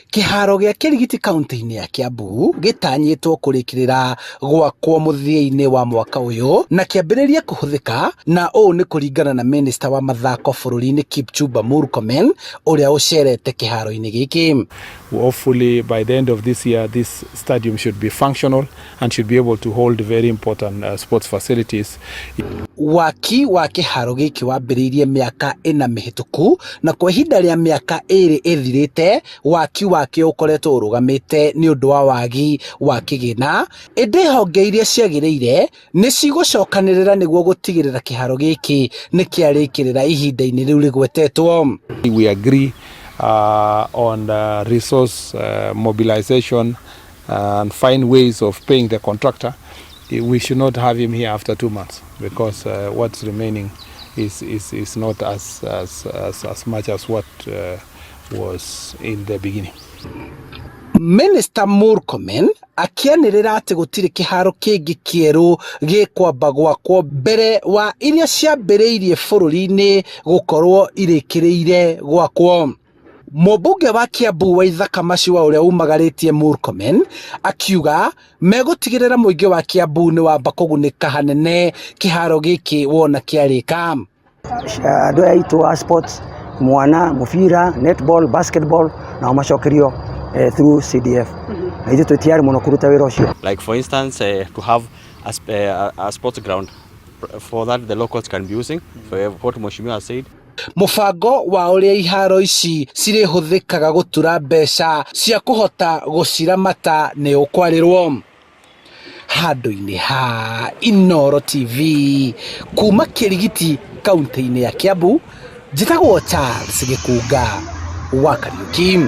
Kĩharo gĩa Kĩrigiti kauntĩ-inĩ ya Kiambu gĩtanyĩtwo kũrĩkĩrĩra gwakwo mũthia-inĩ wa mwaka ũyũ na kĩambĩrĩrie kũhũthĩka, na ũũ nĩ kũringana na minista wa mathako bũrũri-inĩ Kipchumba Murkomen, ũrĩa ũcerete kĩharo-inĩ gĩkĩ. Hopefully by the end of this year, this stadium should be functional and should be able to hold very important sports facilities. Waki wa kĩharo gĩkĩ wambĩrĩirie mĩaka 4 mĩhĩtũku, na kwa ihinda rĩa mĩaka 2 ĩthirĩte waki wakĩo ũkoretwo ũrũgamĩte nĩ ũndũ wa wagi wa kĩgĩna, ĩndĩ honge iria ciagĩrĩire nĩ cigũcokanĩrĩra nĩguo gũtigĩrĩra kĩharo gĩkĩ nĩ kĩarĩkĩrĩra ihinda-inĩ rĩu rĩgwetetwo. We agree on resource mobilization and find ways of paying the contractor. We should not have him here after 2 months because what's remaining is not as much as what was in the beginning. Minister Murkomen akĩanĩrĩra atĩ gũtirĩ kĩharo kĩngĩ kĩerũ gĩkwamba gwakwo mbere wa iria ciambĩrĩirie bũrũri-inĩ gũkorwo irĩkĩrĩire gwakwo. Mũmbunge wa Kiambu Waithaka Macua, ũrĩa umagarĩtie Murkomen, akiuga megũtigĩrĩra mũingĩ wa Kiambu nĩ wamba kũgunĩka hanene kĩharo gĩkĩ wona kĩarĩka. Andũ aya aitũ a sports, mwana mũbira, netball, basketball, nao macokerio through CDF, na ithuĩ twĩ tayari mũno kũruta wĩra ũcio. Like for instance, to have a sports ground for that the locals can be using, for what Mheshimiwa has said. Mũbango wa ũrĩa iharo ici cirĩhũthĩkaga gũtura mbeca cia kũhota gũciramata nĩ ũkwarĩrwo handũ-inĩ ha Inooro TV kuma Kĩrigiti kaunti-inĩ ya Kiambu. Njĩtagwo Charles Gĩkunga wa Kariuki.